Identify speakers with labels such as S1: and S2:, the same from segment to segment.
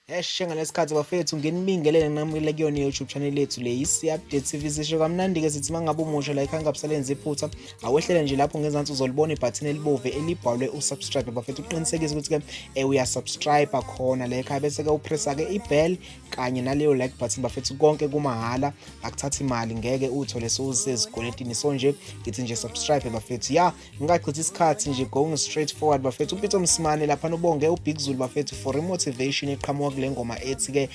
S1: Eshe ngalesikhathi bafethu nginibingelele nginamukele kuyona i-YouTube channel yethu le isi-update TV. Sisho kamnandi-ke sithi uma ngabe umusha la ekhaya ngabusalenza iphutha, awehlele nje lapho ngezansi uzolibona ibhathini elibomvu elibhalwe usubscribe bafethu, uqinisekise ukuthi-ke uyasubscribe khona la ekhaya, bese-ke upressa-ke i-bell kanye naleyo like button bafethu. Konke kumahhala, akuthathi imali, ngeke uthole sewusezikweletini. So nje ngithi nje subscribe bafethu. Ya, ngingachithi isikhathi nje, going straight forward bafethu. UPitso Mosimane lapha ubonge uBig Zulu bafethu for imotivation eqhamuka kule ngoma ethi ke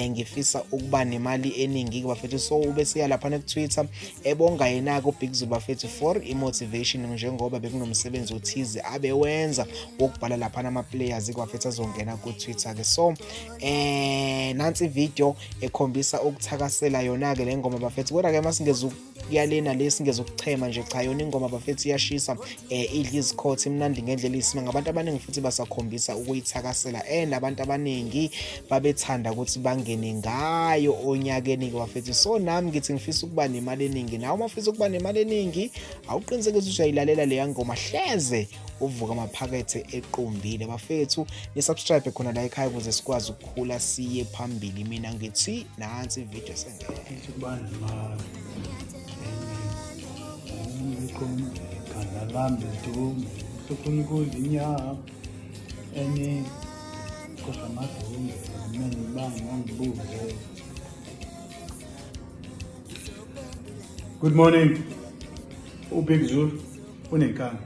S1: ngifisa ukuba nemali eningi ke bafethu. So ubese ya lapha ku Twitter ebonga yena ke uBig Zulu bafethu for imotivation, njengoba bekunomsebenzi othize abewenza wokubhala lapha ama players ke bafethu azongena ku Twitter ke. So nansi video ekhombisa ukuthakasela yona ke le ngoma bafethu. Kodwa ke masingeze kuyalena lesi ngezokuchema nje, cha, yona ingoma bafethu iyashisa, idla izikhotha, imnandi ngendlela isima. Ngabantu abaningi futhi basakhombisa ukuyithakasela, and abantu abaningi babethanda ukuthi bangene ngayo onyakeni ke bafethu. So nami ngithi ngifisa ukuba nemali eningi, nawe uma ufisa ukuba nemali eningi awuqinisekise ukuthi uyayilalela leya ngoma, hleze uvuka amaphakethe equmbile bafethu. Ni-subscribe khona la ekhaya ukuze sikwazi ukukhula siye phambili. Mina ngithi nansi ivideo sengene.
S2: Ukuba nemali eningi, ikhanda lami lidume, uhlukuni kuzinyama eningi, kodwa amadumbe kumele bangangibuze. Good morning. UBig Zulu unenkani.